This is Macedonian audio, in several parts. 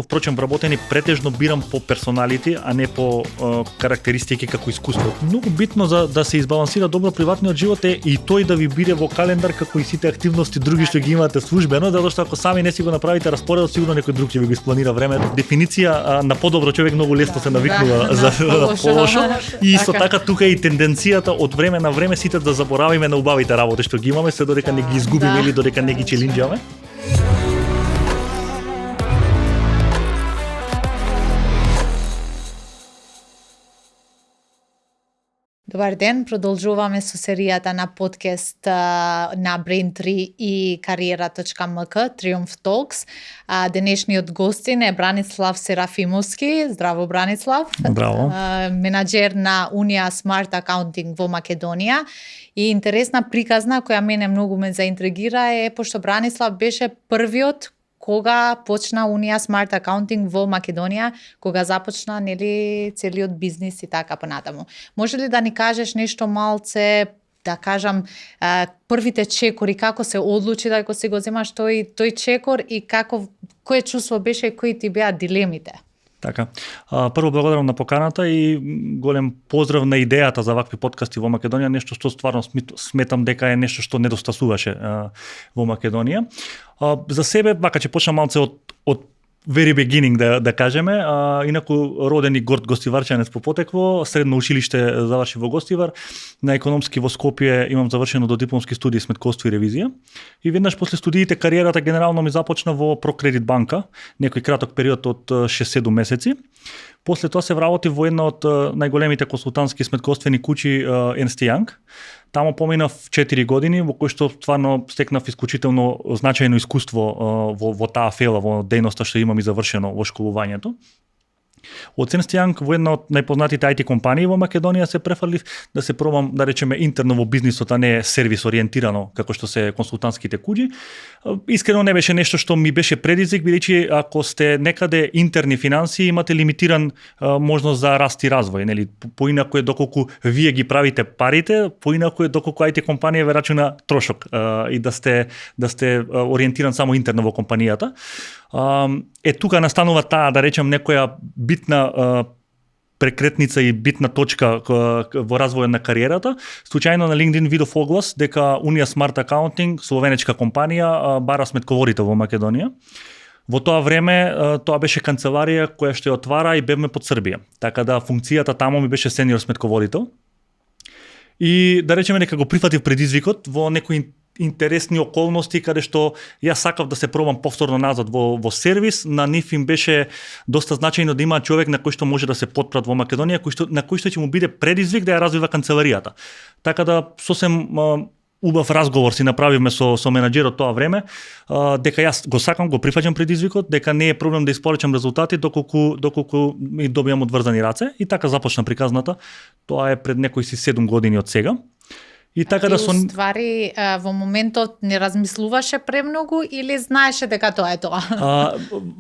Впрочем, вработени претежно бирам по персоналити, а не по карактеристики како искуство. Многу битно за да се избалансира добро приватниот живот е и тој да ви биде во календар како и сите активности други што ги имате службено, затоа што ако сами не си го направите распоредот, сигурно некој друг ќе ви го испланира времето. Дефиниција на подобро човек многу лесно се навикнува за полошо. И исто така тука е и тенденцијата од време на време сите да заборавиме на убавите работи што ги имаме, се додека не ги изгубиме или додека не ги челинџаме. Добар ден, продолжуваме со серијата на подкаст на Brain3 и Кариера.mk, Triumph Talks. Денешниот гостин е Бранислав Серафимовски. Здраво, Бранислав. Здраво. Менаџер на Унија Smart Accounting во Македонија. И интересна приказна која мене многу ме заинтригира е пошто Бранислав беше првиот кога почна Унија Smart Accounting во Македонија, кога започна целиот бизнис и така понатаму. Може ли да ни кажеш нешто малце, да кажам, првите чекори, како се одлучи да се го земаш тој чекор и кое чувство беше и кои ти беа дилемите? Така. Прво благодарам на поканата и голем поздрав на идејата за вакви подкасти во Македонија, нешто што стварно сметам дека е нешто што недостасуваше во Македонија. За себе, вака ќе почнам малце од very beginning да кажеме, инаку роден и горд гостиварчанец по потекло, средно училиште заврши во Гостивар, на економски во Скопје имам завршено до дипломски студии сметковство и ревизија. И веднаш после студиите кариерата генерално ми започна во Прокредит банка, некој краток период од 6-7 месеци. После тоа се вработив во една од најголемите консултантски сметковствени куќи Ernst & Young. Тамо поминав 4 години во кои што стварно стекнав исклучително значајно искуство во таа фела, во дејноста што имам и завршено во школувањето. Од Ernst & Young во една од најпознатите IT компании во Македонија се префрлив да се пробам, да речеме, интерно во бизнисот, а не сервис ориентирано како што се консултантските куќи. Искрено не беше нешто што ми беше предизвик, бидејќи ако сте некаде интерни финансии имате лимитиран можност за раст и развој, нели? Поинаку е доколку вие ги правите парите, поинаку е доколку IT компанија ве рачуна трошок и да сте ориентиран само интерно во компанијата. Тука настанува таа, да речем, некоја битна прекретница и битна точка во развојот на кариерата. Случајно на LinkedIn видов оглас дека Унија Smart Accounting, словенечка компанија, бара сметководител во Македонија. Во тоа време тоа беше канцеларија која што ја отвара и бевме под Србија. Така да функцијата тамо ми беше сениор сметководител. И да речеме дека го прифатив предизвикот во некои интересни околности каде што јас сакав да се пробам повторно назад во сервис. На нив им беше доста значајно да има човек на кој што може да се потпрат во Македонија, на кој што ќе му биде предизвик да ја развива канцеларијата. Така да сосем убав разговор си направивме со менаџерот тоа време, дека јас го сакам, го прифаќам предизвикот, дека не е проблем да испорачам резултати доколку ми добијам одврзани раце, и така започна приказната. Тоа е пред некои 7 години од сега. И така да ствари во моментот не размислуваше премногу или знаеше дека тоа е тоа?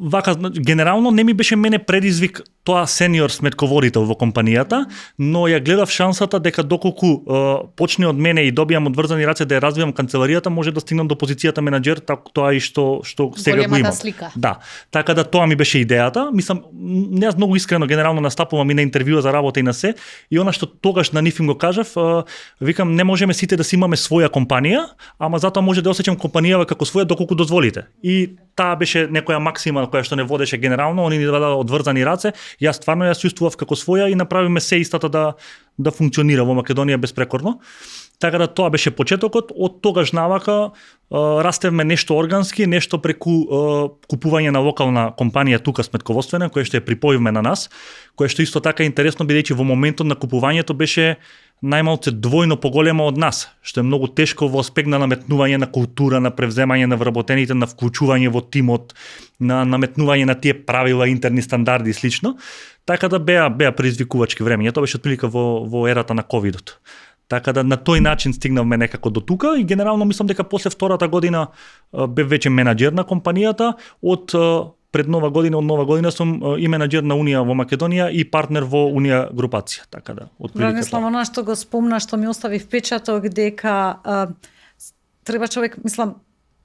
Вака, генерално не ми беше мене предизвик тоа сениор сметководител во компанијата, но ја гледав шансата дека доколку почне од мене и добијам одврзани раце да ја развивам канцеларијата, може да стигнам до позицијата менаџер, тоа и што сега го имам. Слика. Да, така да тоа ми беше идејата. Мислам, јас многу искрено генерално настапувам и на интервјуа за работа и на се, и она што тогаш на нив им го кажав, викам, не можеме сите да си имаме своја компанија, ама затоа може да осеќам компанијава како своја доколку дозволите. И таа беше некоја максима која што не водеше генерално, они ни дадоа одврзани раце, јас стварно ја чувствував како своја и направиме се истата да функционира во Македонија безпрекорно. Така да тоа беше почетокот. Од тогаш навака растевме нешто органски, нешто преку купување на локална компанија тука сметководствена, која што ја припојивме на нас, која што исто така е интересно бидејќи во моментот на купувањето беше најмалце двојно поголема од нас, што е многу тешко во аспект на наметнување на култура, на превземање на вработените, на вклучување во тимот, на наметнување на тие правила, интерни стандарди и слично. Така да беа предизвикувачки времења. Тоа беше отприлика во ерата на ковидот. Така да на тој начин стигнавме некако до тука и генерално мислам дека после втората година бев веќе менаџер на компанијата. Од пред нова година сум и менаџер на Унија во Македонија и партнер во Унија групација, така да отприлика. Бранислав, она што го спомна, што ми остави впечаток дека треба човек, мислам,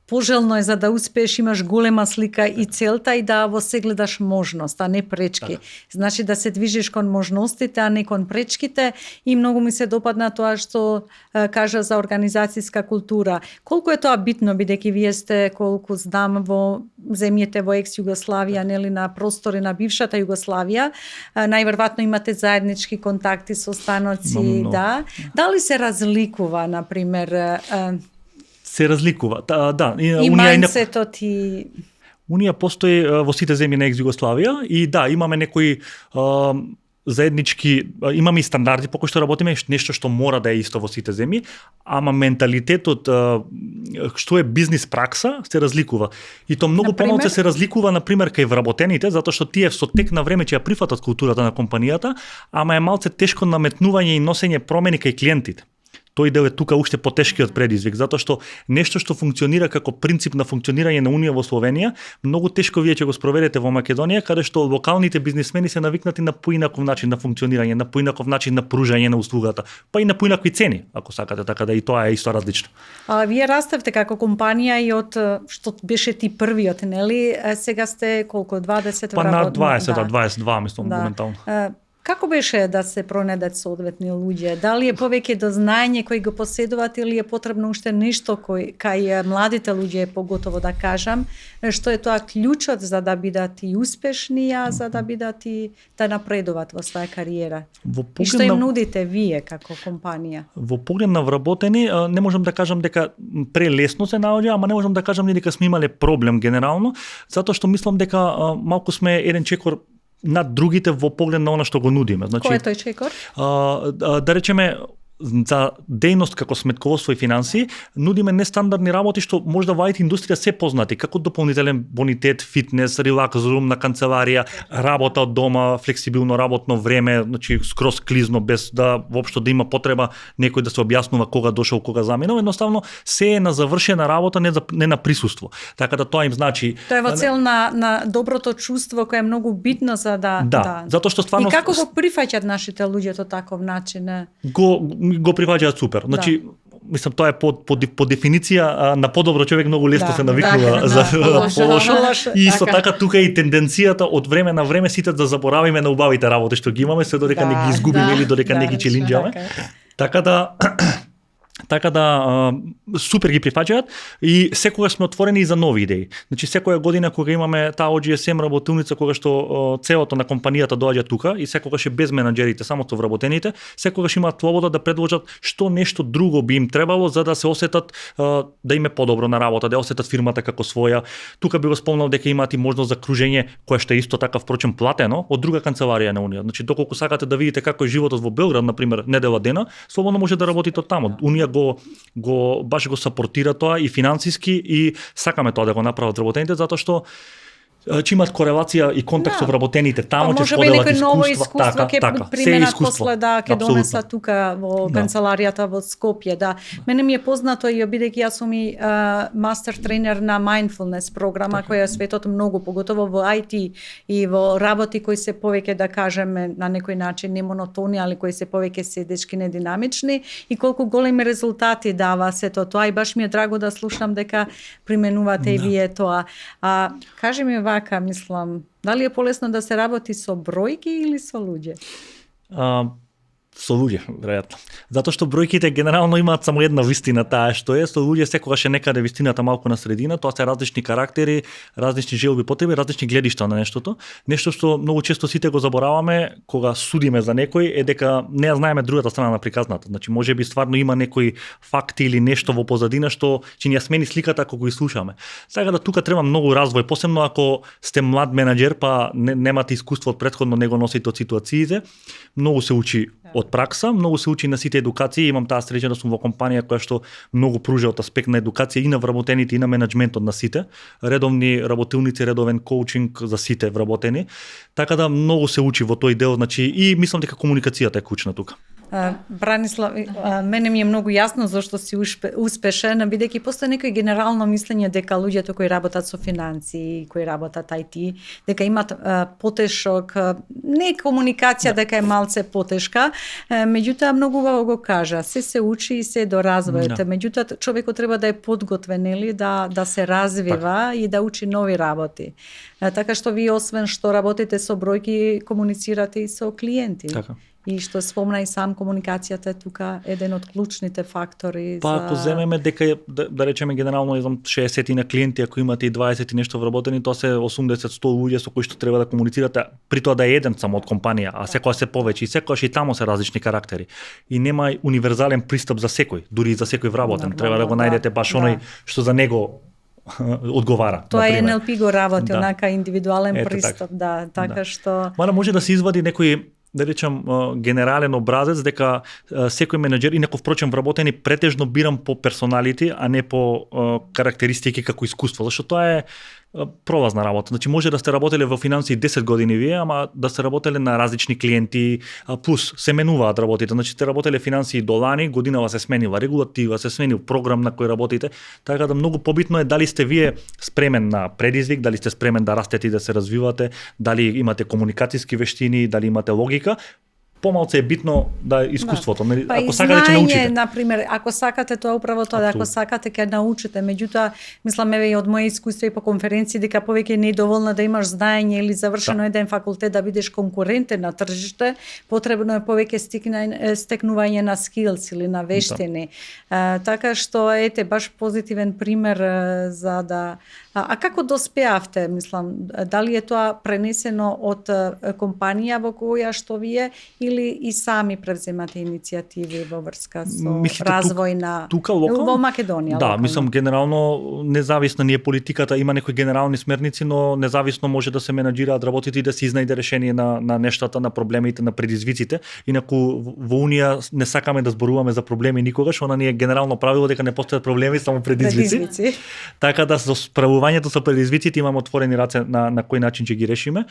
пожелно е за да успееш, имаш голема слика и целта и да во се гледаш можност, а не пречки. Значи да се движиш кон можностите, а не кон пречките и многу ми се допадна тоа што кажа за организацијска култура. Колку е тоа битно, бидејќи вие сте, колку знам, во земјите во екс-Југославија, нели на простори на бившата Југославија, најверојатно имате заеднички контакти со станоци, да. Дали се разликува, на пример, се разликува. Да, и мајндсетот и Унија постои во сите земји на екс-Југославија и да, имаме некои заеднички, имаме и стандарди по кои што работиме, нешто што мора да е исто во сите земји, ама менталитетот што е бизнис пракса се разликува. И то многу помалку се разликува на пример кај вработените, затоа што тие со тек на време ќе ја прифатат културата на компанијата, ама е малце тешко наметнување и носење промени кај клиентите. Тој дел е тука уште потешкиот предизвик, затоа што нешто што функционира како принцип на функционирање на Унија во Словенија, многу тешко вие ќе го спроведете во Македонија, каде што локалните бизнисмени се навикнати на поинаков начин на функционирање, на поинаков начин на пружање на услугата, па и на поинакви цени, ако сакате, така да и тоа е исто различно. Вие раставте како компанија и од што беше ти првиот, нели? Сега сте колку 20 Па на 20, 22 мислам моментално. Како беше да се пронедат соодветни луѓе? Дали е повеќе дознање кои го поседуваат или е потребно уште нешто кај младите луѓе, поготово да кажам, што е тоа клучот за да бидат и успешни, а за да бидат и да напредуваат во своја кариера? И што им нудите вие како компанија? Во поглед на вработени, не можам да кажам дека прелесно се наоѓа, ама не можам да кажам ни дека сме имале проблем генерално, затоа што мислам дека малку сме еден чекор над другите во поглед на она што го нудиме. Значи, кој е тој чекор? Да речеме, за дејност како сметководство и финансии, нудиме нестандардни работи што можда во IT индустрија се познати, како дополнителен бонитет, фитнес, релакс рум на канцеларија, работа од дома, флексибилно работно време, значи скроз клизно, без да воопшто да има потреба некој да се објаснува кога дошол, кога заминал, едноставно се е на завршена работа, не на присуство. Така да тоа им значи... Тоа е во цел на доброто чувство кое е многу битно за да... Да, затоа што стварно... И како го прифаќаат нашите луѓе тоа таков начин? Го прифаќаат супер. Значи, мислам, тоа е по дефиниција на подобро човек многу лесно се навикнува за полошо. И исто така тука е и тенденцијата од време на време сите да заборавиме на убавите работи што ги имаме, се додека не ги изгубиме или додека не ги челинџаме. Така да супер ги прифаќаат и секогаш сме отворени и за нови идеи. Значи секоја година кога имаме таа OGSM работилница кога што целото на компанијата доаѓа тука и секогаш е без менаџерите, само со вработените, секогаш имаат слобода да предложат што нешто друго би им требало за да се осетат да им е подобро на работа, да осетат фирмата како своја. Тука би го спомнал дека имаат и можност за кружење кое што е исто така впрочем платено од друга канцеларија на Унија. Значи доколку сакате да видите како е животот во Белград, на пример, недела дена, слободно може да работите од таму. Унија баш го сапортира тоа и финансиски и сакаме тоа да го направат вработените затоа што ќе имат корелација и контакт со вработените таму, ќе споделат искуства, ќе применат после ќе донесат тука во канцеларијата во Скопје, да. Мене ми е познато и бидејќи јас сум и мастер тренер на mindfulness програма која светот многу, поготово во IT и во работи кои се повеќе да кажеме на некој начин не монотони, али кои се повеќе седечки, не динамични и колку големи резултати дава сето тоа и баш ми е драго да слушам дека применувате и вие тоа. Кажи ми вака, мислам, дали е полесно да се работи со бројки или со луѓе? Со луѓе, веројатно. Затоа што бројките генерално имаат само една вистина, таа што е, со луѓе секогаш е некаде вистината малку на средина, тоа се различни карактери, различни желби, потреби, различни гледишта на нештото. Нешто што многу често сите го забораваме кога судиме за некој е дека не ја знаеме другата страна на приказната. Значи можеби стварно има некои факти или нешто во позадина што ќе ни ја смени сликата ако го слушаме. Сега да тука треба многу развој, посебно ако сте млад менаџер па немате искуство од претходно, не го носите од ситуациите. Многу се учи од пракса, многу се учи на сите едукации. Имам таа среќа да сум во компанија која што многу пружа од аспект на едукација и на вработените и на менаџментот на сите. Редовни работилници, редовен коучинг за сите вработени. Така да многу се учи во тој дел, значи и мислам дека комуникацијата е клучна тука. Бранислав, мене ми е многу јасно зашто си успешен, бидејќи постои некој генерално мислење дека луѓето кои работат со финансии, кои работат IT, дека имат потешок, не комуникација дека е малце потешка, меѓутоа многу убаво го кажа, се учи и се доразвојот, меѓутоа човекот треба да е подготвен, нели, да се развива и да учи нови работи. Така што вие освен што работите со бројки, комуницирате и со клиенти. Така. И што спомна и сам, комуникацијата е тука еден од клучните фактори. Ако земеме дека да речеме генерално 60 на клиенти, ако имате и 20 и нешто вработени, тоа се 80-100 луѓе со кои што треба да комуницирате, при тоа да е еден само од компанија, а секоја се повеќе и секојаш и таму се различни карактери. И нема универзален пристап за секој, дури и за секој вработен. Нормално, треба да го најдете баш оној што за него одговара. Тоа е NLP го работи, онака индивидуален пристап, така што... Мара може да се извади некој, да речам, генерален образец дека секој менаџер, инаку впрочем вработени претежно бирам по персоналити, а не по карактеристики како искуство, зашто тоа е пролазна работа. Значи може да сте работеле во финансии 10 години вие, ама да сте работеле на различни клиенти, плюс се менуваат работите. Значи сте работеле финансии до лани, годинава се сменила регулатива, се сменил програм на кој работите, така да многу побитно е дали сте вие спремен на предизвик, дали сте спремен да растете и да се развивате, дали имате комуникацијски вештини, дали имате логика. Помалце е битно да искуството, нели? Ако сакате ќе научите. Например, ако сакате тоа управо тоа, ако сакате ќе научите, меѓутоа мислам еве и од моје искуство и по конференции дека повеќе не е доволно да имаш знаење или завршено еден факултет да бидеш конкурентен на тржиште, потребно е повеќе стекнување на skills или на вештини. Така што ете баш позитивен пример за да А како доспеавте, мислам, дали е тоа пренесено од компанија во која што вие или и сами превземате иницијативи во врска со развој на тука локално? Во Македонија? Да, мислам генерално независно не е политиката, има некои генерални смерници, но независно може да се менаџираат работите и да се изнајде решение на нештата, на проблемите, на предизвиците. Инаку во Унија не сакаме да зборуваме за проблеми никогаш, она ни е генерално правило дека не постојат проблеми, само предизвици. Така да со справувањето со предизвиците имаме отворени раце на кој начин ќе ги решиме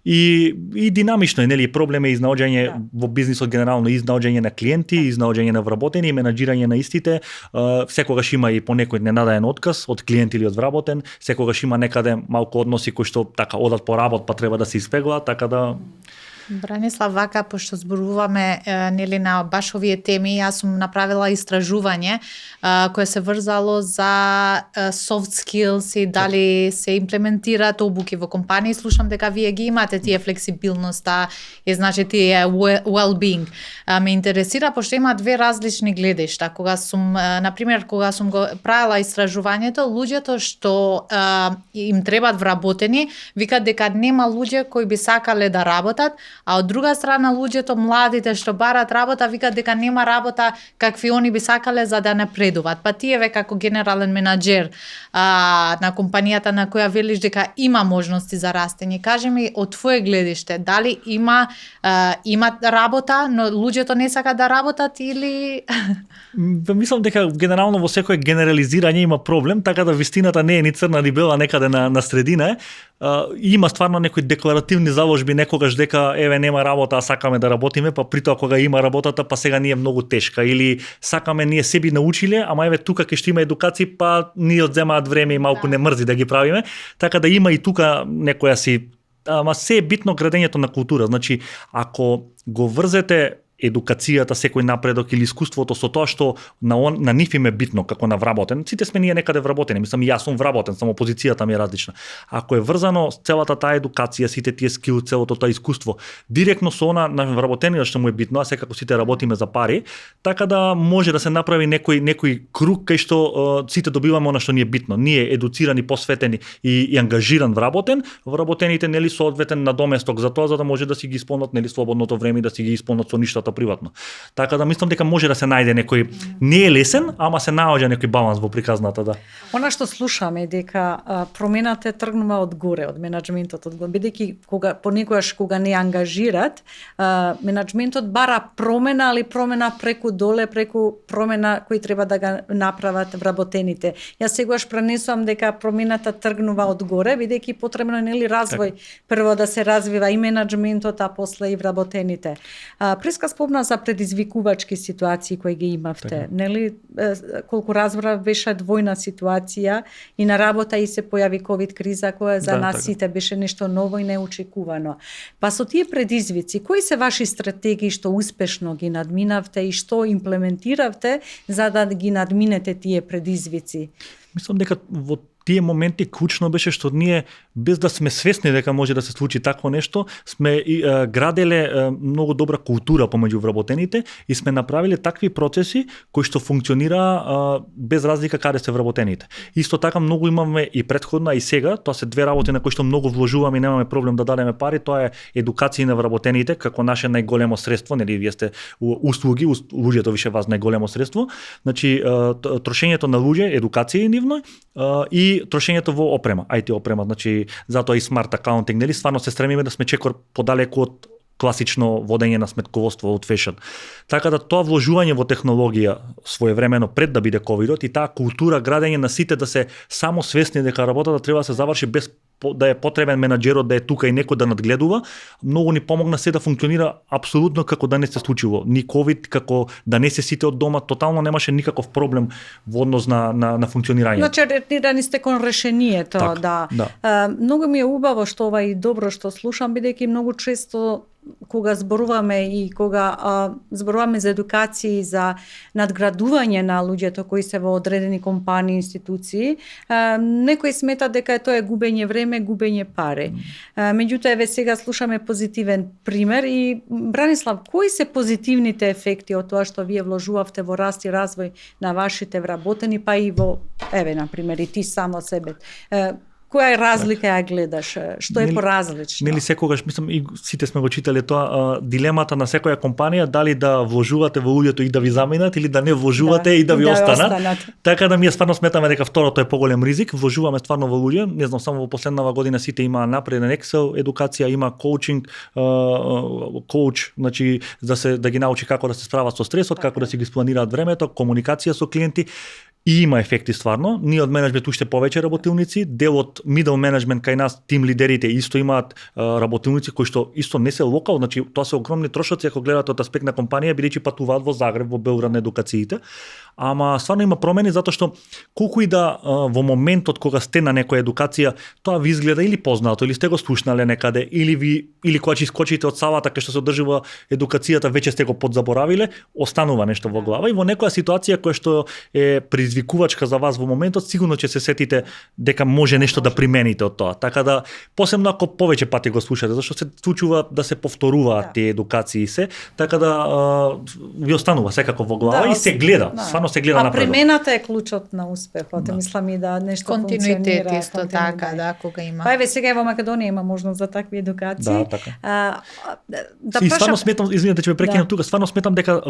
и динамично е, нели, проблем е изнаоѓање во бизнисот генерално, изнаоѓање на клиенти, изнаоѓање на вработени, менаџирање на истите. Секогаш има и по некој ненадеен отказ од клиент или од вработен, секогаш има некаде малку односи кои што така одат по работ па треба да се испеглаат, така да Бранислав, вака, пошто зборуваме нели на баш овие теми, јас сум направила истражување кое се врзало за soft skills и дали се имплементираат обуки во компании. Слушам дека вие ги имате тие флексибилноста и значи тие well-being. Ме интересира пошто има две различни гледишта. Кога сум кога сум го правила истражувањето, луѓето што им требаат вработени, викаат дека нема луѓе кои би сакале да работат. А од друга страна луѓето младите што барат работа викаат дека нема работа какви они би сакале за да напредуваат. Па тие ве како генерален менаџер на компанијата на која велиш дека има можности за растење, кажи ми од твое гледиште дали има работа, но луѓето не сакаат да работат или Мислам дека генерално во секое генерализирање има проблем, така да вистината не е ни црна ни бела, некаде на средина е. Има стварно некои декларативни заложби некогаш дека еве нема работа, а сакаме да работиме, па при тоа кога има работата, па сега ние многу тешка, или сакаме ние себе научиле, ама еве тука ќе што има едукација, па ни одземаат време и малку не мрзи да ги правиме, така да има и тука некоја си, ама се е битно градењето на култура. Значи, ако го врзете едукацијата, секој напредок или искуството со тоа што на нив им е битно како на вработен. Сите сме ние некаде вработени, мислам и јас сум вработен, само позицијата ми е различна. Ако е врзано целата таа едукација, сите тие скил, целото тоа искуство, директно со она на вработениот што му е битно, а секако сите работиме за пари, така да може да се направи некој круг кај што сите добиваме она што ни е битно. Ние едуцирани, посветени и ангажиран вработените нели соодветен надоместок за тоа за да може да си ги исполнат нели слободното време, да си ги исполнат со ништата приватно. Така да мислам дека може да се најде некој, не е лесен, ама се наоѓа некој баланс во приказната, да. Она што слушаме дека промената тргнува од горе, од менаџментот, бидејќи понекогаш кога не ангажират, менаџментот бара промена, али промена преку доле, преку промена кои треба да ga направат вработените. Јас сегаш пренесувам дека промената тргнува од горе, бидејќи потребно е нели развој, прво да се развива и менаџментот, а после и вработените. Преска спомна за предизвикувачки ситуации кои ги имавте. Така. Нели, колку разбрав, беше двојна ситуација и на работа и се појави ковид криза која за нас така. сите беше нешто ново и неочекувано. Па со тие предизвици, кои се ваши стратегии што успешно ги надминавте и што имплементиравте за да ги надминете тие предизвици? Мислам дека во тие моменти клучно беше што ние, без да сме свесни дека може да се случи такво нешто, сме граделе многу добра култура помеѓу вработените и сме направиле такви процеси кои што функционира без разлика каде се вработените. Исто така многу имаме и претходна и сега, тоа се две работи на кои што многу вложуваме и немаме проблем да дадеме пари, тоа е едукација на вработените како наше најголемо средство, нели вие сте услуги, луѓето више вас најголемо средство. Значи трошењето на луѓе, едукација нивно и трошењето во опрема, IT опрема, значи затоа и смарт акаунтинг, нели стварно се стремиме да сме чекор подалеку од класично водење на сметководство од фешн. Така да тоа вложување во технологија своевремено пред да биде ковидот и таа култура градење на сите да се само свесни дека работата треба да се заврши без да е потребен менаџерот да е тука и некој да надгледува, многу ни помогна се да функционира апсолутно како да не се случило. Ни ковид, како да не се сите од дома, тотално немаше никаков проблем во однос на функционирање. Значи, ориентирани сте кон решението, так, да. Многу ми е убаво што ова и добро што слушам, бидејќи многу често кога зборуваме и кога зборуваме за едукација и за надградување на луѓето кои се во одредени компании, институции, некои смета дека тоа е губење време, губење пари. Меѓутоа, еве сега слушаме позитивен пример и Бранислав, кои се позитивните ефекти од тоа што вие вложувавте во раст и развој на вашите вработени, па и во, еве, на пример, и ти само себе. Која е разлика ја гледаш? Што е поразлично? Нели секогаш, мислам, и сите сме го читале тоа, дилемата на секоја компанија, дали да вложувате во луѓето и да ви заминат или да не вложувате и да ви останат. Така да ми стварно сметаме дека второто е поголем ризик, вложуваме стварно во луѓе, не знам, само во последнава година сите има напреден Excel едукација, има коучинг, коуч, значи да ги научи како да се справат со стресот, како да си ги спланираат времето, комуникација со клиенти. И има ефекти стварно. Ние од менеджмент уште повеќе работилници, дел од middle management кај нас, тим лидерите исто имаат работилници кои што исто не се локал, значи тоа се огромни трошоци ако гледате од аспект на компанија, бидејќи патуваат во Загреб, во Белград на едукациите. Ама стварно има промени затоа што колку и да во моментот кога сте на некоја едукација, тоа ви изгледа или познато, или сте го слушнале некаде, или кога ќе искочите од салата кај што се одржува едукацијата, веќе сте го подзаборавиле, останува нешто во глава и во некоја ситуација која што е предизвикувачка за вас во моментот, сигурно ќе се сетите дека може нешто да примените од тоа. Така да посебно ако повеќе пати го слушате, зашто се случува да се повторуваат тие едукации се, така да ви останува секако во глава и се гледа. Стварно се гледа напред. Премената е клучот на успехот. Мислам и да нешто континуитет исто така, да, кога има. Па еве сега во Македонија има можност за такви едукации. Да, така. И стварно сметам, извинете че ме прекинав тука, стварно сметам дека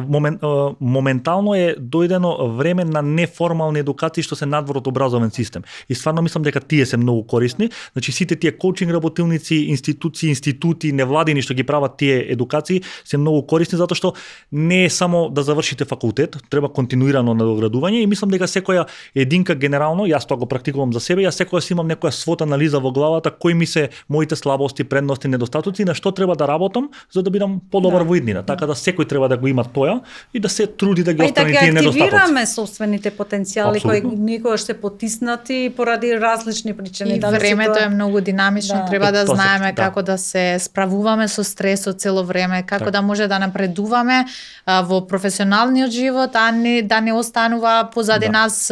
моментално е дојдено време на неформални едукации што се надвор од образовен систем. И стварно мислам дека тие се многу корисни. Значи сите тие коучинг работилници, институти, невладини што ги прават тие едукации се многу корисни затоа што не е само да завршите факултет, треба континуирано надоградување и мислам дека секоја единка генерално, јас тоа го практикувам за себе, јас секогаш имам некоја свот анализа во главата кои ми се моите слабости, предности, недостатоци, на што треба да работам за да бидам подобар во иднина. Така да секој треба да го има тоа и да се труди да ги отстрани тие недостатоци. И така активираме собствените потенцијали кои никогаш се потиснати поради различни причини. И времето е многу динамично, треба да знаеме како да се справуваме со стресот цело време, како да може да напредуваме во професионалниот живот, а не да не останува позади нас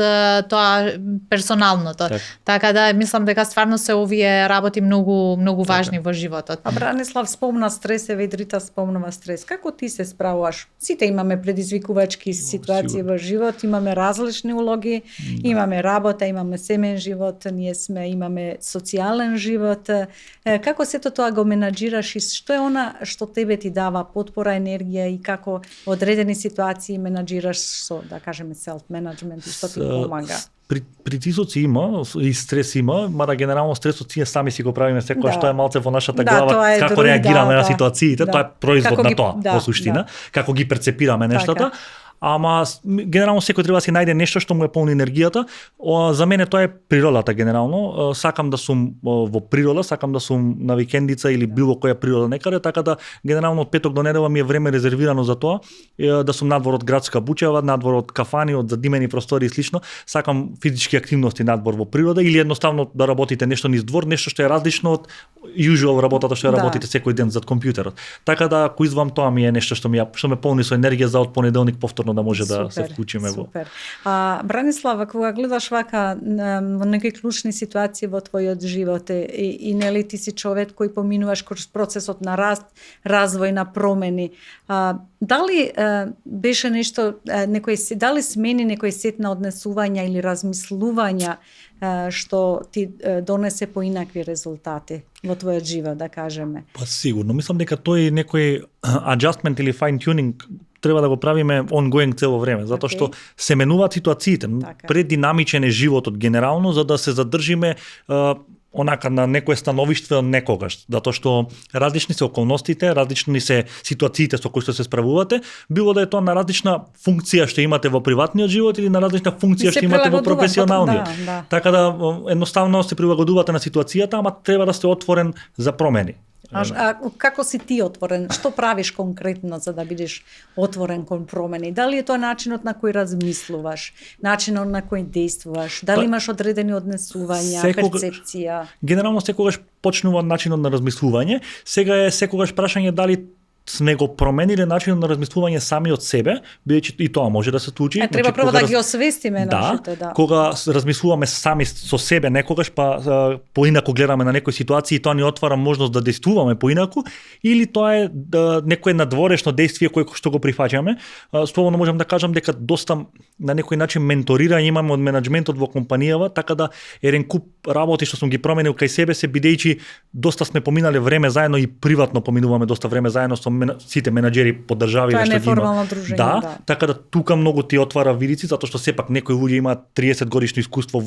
тоа персоналното. Така да мислам дека стварно се овие работи многу важни во животот. А Бранислав спомна стрес, Ведрита спомнува стрес. Како ти се справуваш? Сите имаме предизвикувачки ситуации во живот, имаме различни улоги, имаме работа, имаме семен живот, имаме социјален живот. Како сето тоа го менаџираш и што е она што тебе ти дава потпора, енергија и како одредени ситуации менаџираш со, да кажеме, self-management и што ти помага? Притисоци има и стрес има, мада генерално стресот ние сами си го правиме секоја што е малце во нашата глава, како реагираме на ситуациите, тоа е производ на тоа во суштина, како ги перцепираме нештата. ама генерално секој треба да си најде нешто што му е полни енергијата. За мене тоа е природата генерално. Сакам да сум во природа, сакам да сум на викендица или било која природа некаде, така да генерално од петок до недела ми е време резервирано за тоа, да сум надвор од градска бучава, надвор од кафани, од задимени простори и слично. Сакам физички активности надвор во природа или едноставно да работите нешто низ двор, нешто што е различно од usual работата што ја работите секој ден зад компјутерот. Така да ако извам тоа ми е нешто што ме полни со енергија за од понеделник повторно да може да се вклучиме во. Супер. Бранислава, кога гледаш вака во некои клучни ситуации во твојот живот и нели ти си човек кој поминуваш кроз процесот на раст, развој, на промени, дали беше нешто дали смени некој сет на однесувања или размислувања што ти донесе поинакви резултати во твојот живот, да кажеме? Па сигурно, мислам дека тој некој adjustment или fine tuning треба да го правиме ongoing цело време, затоа што се менуваат ситуациите. Прединамичен е животот генерално, за да се задржиме онака на некое становиште некогаш, затоа што различни се околностите, различни се ситуациите со кои што се справувате, било да е тоа на различна функција што имате во приватниот живот или на различна функција што имате во професионалниот. Така да едноставно се прилагодувате на ситуацијата, ама треба да сте отворен за промени. Како си ти отворен? Што правиш конкретно за да бидеш отворен кон промени? Дали е тоа начинот на кој размислуваш, начинот на кој действуваш? Дали имаш одредени однесувања, перцепција? Генерално секогаш почнува од начинот на размислување. Сега е секогаш прашање дали сме го промениле начинот на размислување сами од себе, бидејќи и тоа може да се случи. Треба прво да ги освестиме нашите, кога размислуваме сами со себе некогаш, па поинаку гледаме на некои ситуации, тоа ни отвара можност да действуваме поинаку, или тоа е некое надворешно действие кое што го прифаќаме. Слободно можам да кажам дека доста на некој начин менторирање имаме од менаџментот во компанијава, така да еден куп работи што сум ги променил кај себе се, бидејќи доста сме поминале време заедно и приватно поминуваме доста време заедно со сите менаџери по држави што ги има. Дружење, така да тука многу ти отвара видици, затоа што сепак некои луѓе имаат 30 годишно искуство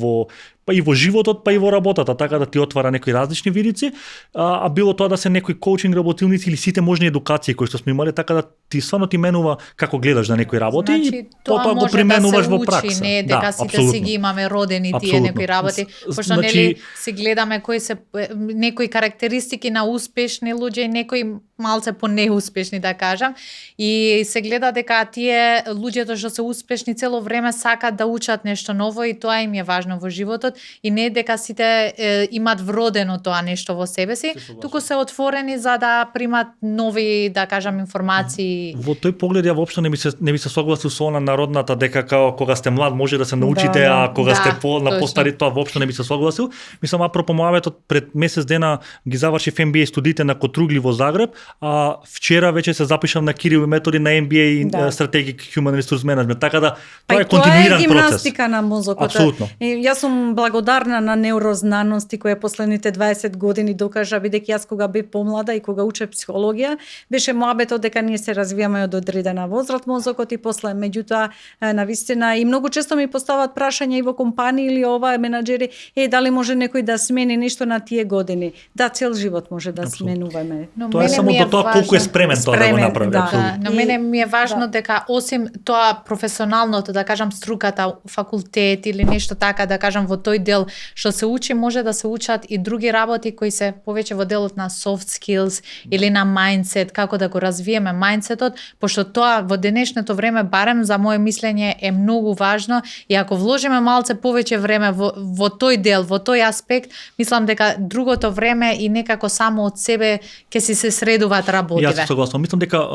па и во животот, па и во работата, така да ти отвара некои различни видици, а било тоа да се некои коучинг работилници или сите можни едукации кои што сме имале, така да ти стварно ти менува како гледаш на некои работи и потоа го применуваш во пракса. Не дека сите си ги имаме родени тие некои работи, пошто нели си гледаме кои се некои карактеристики на успешни луѓе и некои малце по неуспешни, да кажам, и се гледа дека тие луѓето што се успешни цело време сакаат да учат нешто ново и тоа им е важно во животот и не дека сите имат вродено тоа нешто во себе си, туку се отворени за да примат нови, да кажам, информации. Во тој поглед ја воопшто не би се согласил со она народната дека кога сте млад може да се научите, а кога сте постари тоа воопшто не би се согласил. Мислам, апропо мојавето, пред месец дена ги завршив MBA студиите на Котругли во Загреб, а вчера веќе се запишав на Кирил и Методи на MBA Strategic Human Resource Management, така да тоа е континуиран процес. Тоа е гимнастика на мозокот. Апсолутно. Јас сум благодарна на неурознаности која последните 20 години докажа, бидејќи јас кога бев помлада и кога учев психологија, беше моабетот дека ние се развиваме од одредена возраст мозокот и после, меѓутоа навистина и многу често ми поставаат прашања и во компании или ова менаџери, дали може некој да смени нешто на тие години? Да, цел живот може да сменуваме. Тоа е само до тоа колку е спремен тоа да го направи. Но мене ми е важно дека осим тоа професионалното, да кажам, струката, факултет или нешто така, да кажам, во тој дел што се учи, може да се учат и други работи кои се повеќе во делот на soft skills или на mindset, како да го развиеме mindsetот, пошто тоа во денешното време, барем за моје мислење, е многу важно и ако вложиме малце повеќе време во тој дел, во тој аспект, мислам дека другото време и некако само од себе ќе си се средуваат работиве. Јас се согласувам. Мислам дека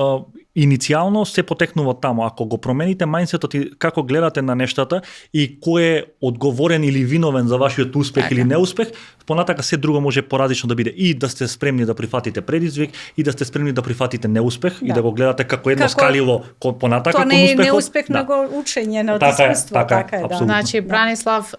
иницијално се потекнува таму. Ако го промените мајндсетот и како гледате на нештата и кој е одговорен или виновен за вашиот успех или неуспех, понатака се друго може поразлично да биде. И да сте спремни да прифатите предизвик, и да сте спремни да прифатите неуспех и да го гледате како едно скалило понатака кон успехот. Тоа не е неуспех, него учење на искуство. Така е. Значи, Бранислав,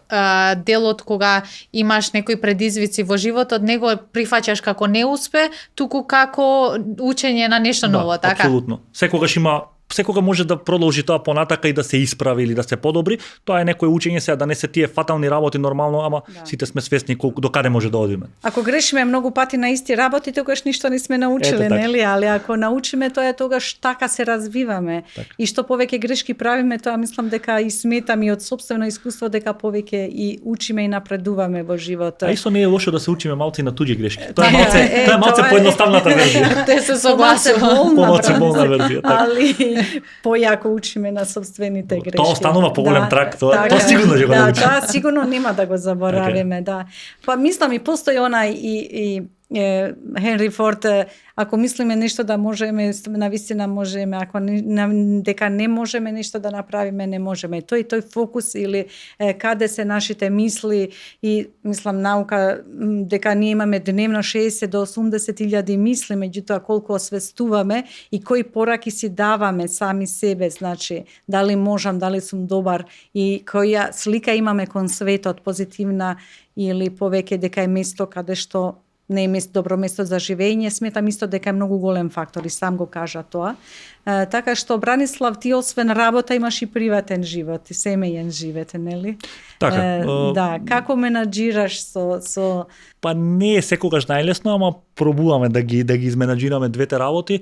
делот кога имаш некои предизвици во животот, него прифаќаш како неуспех, туку како учење на нешто ново, така? Апсолутно. Секогаш има секога може да продолжи тоа понатака и да се исправи или да се подобри. Тоа е некое учење сега да не се тие фатални работи нормално, ама сите сме свесни колку до каде може да одиме. Ако грешиме многу пати на исти работи, тогаш ништо не сме научиле, нели? Али ако научиме тоа тогаш така се развиваме. И што повеќе грешки правиме, тоа мислам дека и сметам и од сопствено искуство дека повеќе и учиме и напредуваме во животот. А исто не е лошо да се учиме малце и на туѓи грешки. Тоа е малце поедноставната верзија. Те се согласувам. Помалце болна верзија, така. Али појако учиме на сопствените грешки. Тоа останува поголем трак, тоа сигурно ќе го научиме. Тоа сигурно нема да го заборавиме, да. Па мислам и постои она и Хенри Форд, ако мислиме нешто да можеме, навистина можеме, ако дека не можеме нешто да направиме, не можеме. Тој фокус или каде се нашите мисли и мислам наука дека ние имаме дневно 60 до 80.000 мисли, меѓутоа колку освестуваме и кои пораки си даваме сами себе, значи дали можам, дали сум добар и која слика имаме кон светот, позитивна или повеќе дека е место каде што не е добро место за живење, сметам исто дека е многу голем фактор и сам го кажа тоа. Така што, Бранислав, ти освен работа имаш и приватен живот, и семејен живот, нели? Така. Да, како менаџираш со... Па не е секогаш најлесно, ама пробуваме да ги изменаџираме двете работи.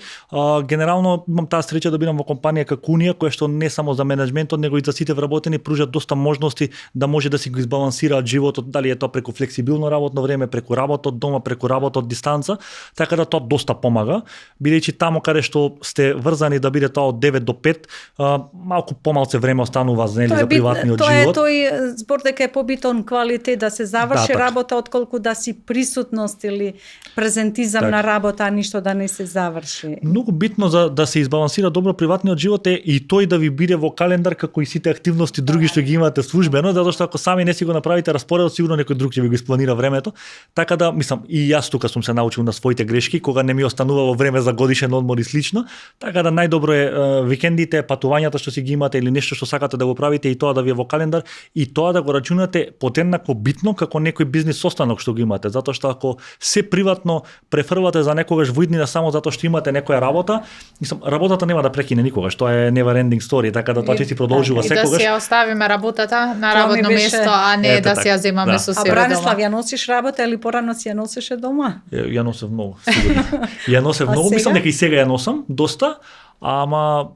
Генерално имам таа среќа да бидам во компанија како Унија, која што не само за менеджментот, него и за сите вработени пружат доста можности да може да си го избалансираат животот, дали е тоа преку флексибилно работно време, преку работот дома, преку работот дистанца, така да тоа доста помага, бидејќи таму каде што сте врзани да биде тоа од 9 до 5, малку помалце време останува за приватниот живот. Тој збор дека е побитен квалитет да се заврши работа отколку да си присутност или презентизам на работа, а ништо да не се заврши. Многу битно за да се избалансира добро приватниот живот е и тој да ви биде во календар како и сите активности други што ги имате службено, затоа што ако сами не си го направите распоредот, сигурно некој друг ќе ви го испланира времето. Така да, мислам, и јас тука сум се научил на своите грешки, кога не ми останувало време за годишен одмор и слично. Така да најдобро е викендите, патувањата што си ги имате или нешто што сакате да го правите и тоа да ви е во календар и тоа да го рачунате подеднакво битно како некој бизнис состанок што го имате, затоа што ако се приватно префрвате за некогаш во иднина само затоа што имате некоја работа, мислам, работата нема да прекине никогаш, тоа е never ending story, така да тоа ќе си продолжува секогаш. И да си ја оставиме работата на работно место, а не да си ја земаме со себе дома. А Бранислав, ја носиш работа или порано си ја носеше дома? Ја носев многу, сигурно. Ја носев многу, мислам дека и сега ја носам доста, ама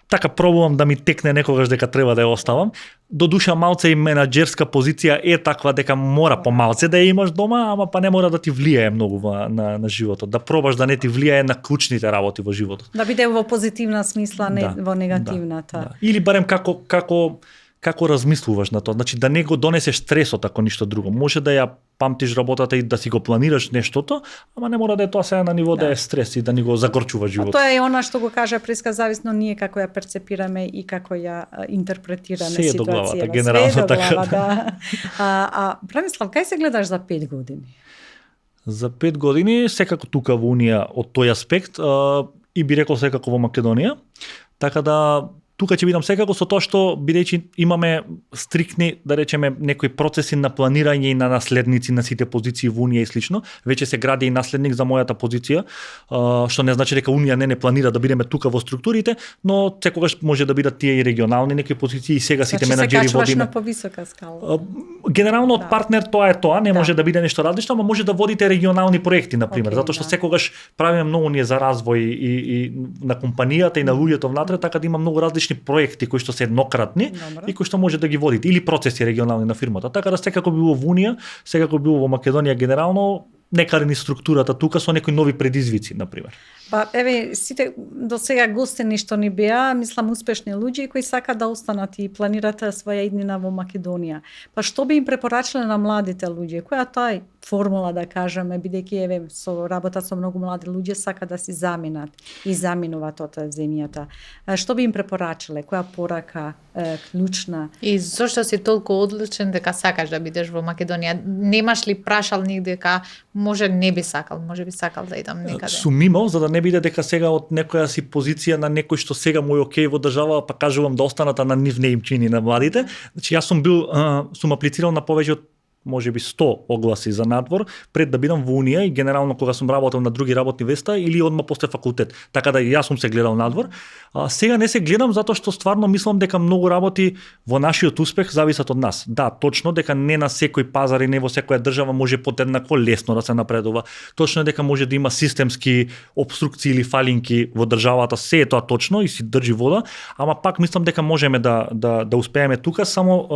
така пробувам да ми текне некогаш дека треба да ја оставам. До душа малце и менаџерска позиција е таква дека мора помалце да ја имаш дома, ама па не мора да ти влијае многу на животот. Да пробаш да не ти влијае на клучните работи во животот. Да биде во позитивна смисла, не во негативната. Да. Или барем како размислуваш на тоа, значи да не го донесеш стресот ако ништо друго. Може да ја памтиш работата и да си го планираш нештото, ама не мора да е тоа сега на ниво да е стрес и да ни го загорчува животот. Тоа е она што го кажа Преска, зависно ние како ја перцепираме и како ја интерпретираме ситуацијата. Се е до главата, генерално така. Да. Бранислав, кај се гледаш за 5 години? За 5 години, секако тука во Унија од тој аспект и би рекол секако во Македонија. Така да тука ќе бидам секако со тоа што бидејќи имаме стрикни, да речеме, некои процеси на планирање и на наследници на сите позиции во Унија и слично, веќе се гради и наследник за мојата позиција, што не значи дека Унија не планира да бидеме тука во структурите, но секогаш може да бидат тие и регионални некои позиции и сега сите менаџери водиме. Значи се качваш на повисока скала. Генерално од партнер тоа е тоа, не може да биде нешто различно, ама може да водите регионални проекти на пример, затоа што секогаш правиме многу ние за развој и на компанијата и на луѓето внатре, така да има многу различни проекти кои што се еднократни и кои што може да ги водите или процеси регионални на фирмата. Така да секако било во Унија, секако било во Македонија генерално, некаде ни структурата тука со некои нови предизвици на пример. Па еве сите до сега гостини што ни беа, мислам успешни луѓе кои сакаат да останат и планираат своја иднина во Македонија. Па што би им препорачале на младите луѓе? Која тај формула да кажеме, бидејќи еве со работа со многу млади луѓе сака да си заминат и заминуваат од земјата. Што би им препорачале? Која порака клучна? И зошто си толку одлучен дека сакаш да бидеш во Македонија? Немаш ли прашал нигде дека може не би сакал да идам некаде? Сум имал, за да не биде дека сега од некоја си позиција на некој што сега му е окей во држава, па кажувам да останат, а на нив не им чини на младите. Значи јас сум аплицирал на повеќе од можеби 100 огласи за надвор пред да бидам во Унија и генерално кога сум работел на други работни места или одма после факултет. Така да и јас сум се гледал надвор. Сега не се гледам затоа што стварно мислам дека многу работи во нашиот успех зависат од нас. Да, точно дека не на секој пазар и не во секоја држава може подеднакво лесно да се напредува. Точно е дека може да има системски обструкции или фалинки во државата, се е тоа точно и си држи вода, ама пак мислам дека можеме да успееме тука, само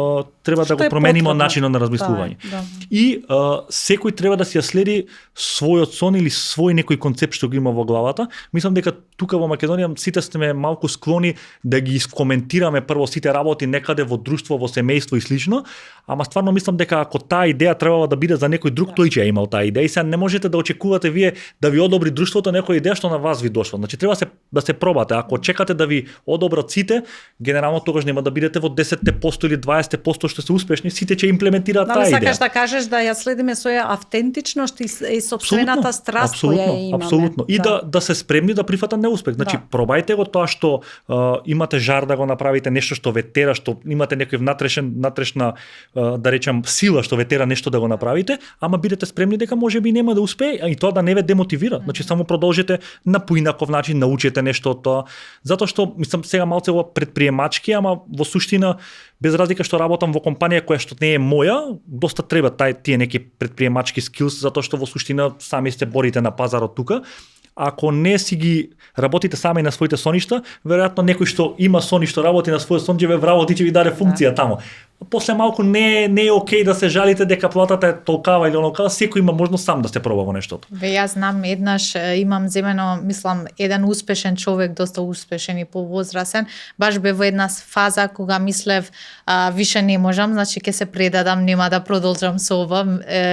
треба да го промениме начинот на размислување. Да. И секој треба да си ја следи својот сон или свој некој концепт што го има во главата. Мислам дека тука во Македонија сите сме малку склони да ги искоментираме прво сите работи некаде во друштво, во семејство и слично, ама стварно мислам дека ако таа идеја требава да биде за некој друг, тој ќе ја имал таа идеја и сега не можете да очекувате вие да ви одобри друштвото некоја идеја што на вас ви дошла. Значи треба да се пробате. Ако чекате да ви одобрат сите, генерално тогаш нема да бидете во 10% или 20% што се успешни, сите ќе имплементираат таа идеја. Сакаш да кажеш да ја следиме своја автентичност и сопствената страст која ја имаме. Апсолутно. И да се спремни да прифатат неуспех. Значи пробајте го тоа што имате жар да го направите, нешто што ве тера, што имате некој внатрешна да речам сила што ве тера нешто да го направите, ама бидете спремни дека можеби нема да успее, и тоа да не ве демотивира. Значи само продолжете на поинаков начин, научете нешто од тоа. Затоа што мислам сега малце ова предприемачки, ама во суштина без разлика што работам во компанија која што не е моја, доста треба тие неки предприемачки скилс, затоа што во суштина сами се борите на пазарот тука. Ако не си ги работите сами на своите соништа, веројатно некој што има сон и што работи на својот сон ќе ве вработи, ќе ви даде функција таму. После малку не е окей да се жалите дека платата е толкава или онокава, секој има можност сам да се проба во нештото. Јас знам еднаш имам земено, мислам, еден успешен човек, доста успешен и повозрасен, баш бе во една фаза кога мислев више не можам, значи ќе се предадам, нема да продолжам со ова,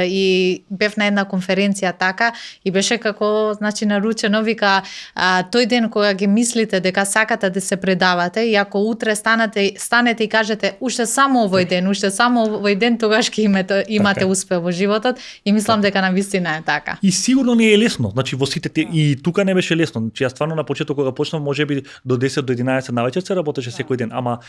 и бев на една конференција така и беше како значи наручено, вика тој ден кога ги мислите дека сакате да се предавате и ако утре станете и кажете уште само овој ден тогаш ќе имате успех во животот и мислам дека навистина е така. И сигурно не е лесно, значи во сите и тука не беше лесно. Значи јас стварно на почеток кога почнав можеби до 10 до 11 навечер се работеше секој ден, ама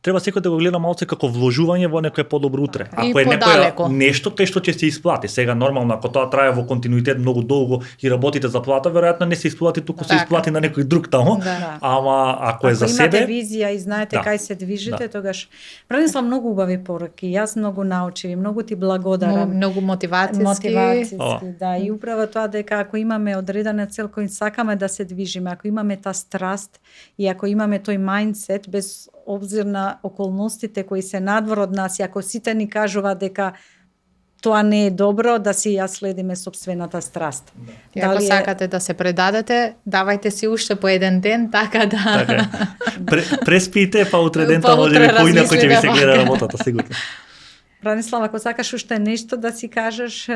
треба секој да го гледа малце како вложување во некое подобро утре. Ако е некоја нешто кај што ќе се исплати. Сега нормално ако тоа трае во континуитет многу долго и работите за плата, веројатно не се исплати, туку се исплати на некој друг таму. Ама ако е за себе, имате визија и знаете кај се движите, тогаш Бранислав многу убави пораки. Јас многу научив и многу ти благодарам. Многу мотивацијски. Да, и управо тоа дека ако имаме одредена цел кој сакаме да се движиме, ако имаме таа страст и ако имаме тој мајндсет без обзир на околностите кои се надвор од нас, и ако сите ни кажуваат дека тоа не е добро, да си ја следиме сопствената страст. И ако сакате да се предадете, давајте си уште по еден ден, така да... Така. Преспите, па утре дента можеби поинако ќе ви се гледа работата, сигурно. Бранислав, ако сакаш уште нешто да си кажеш...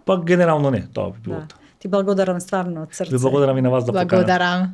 Па генерално не, тоа би било. Ти благодарам стварно од срце. Ви благодарам и на вас да поканам. Благодарам.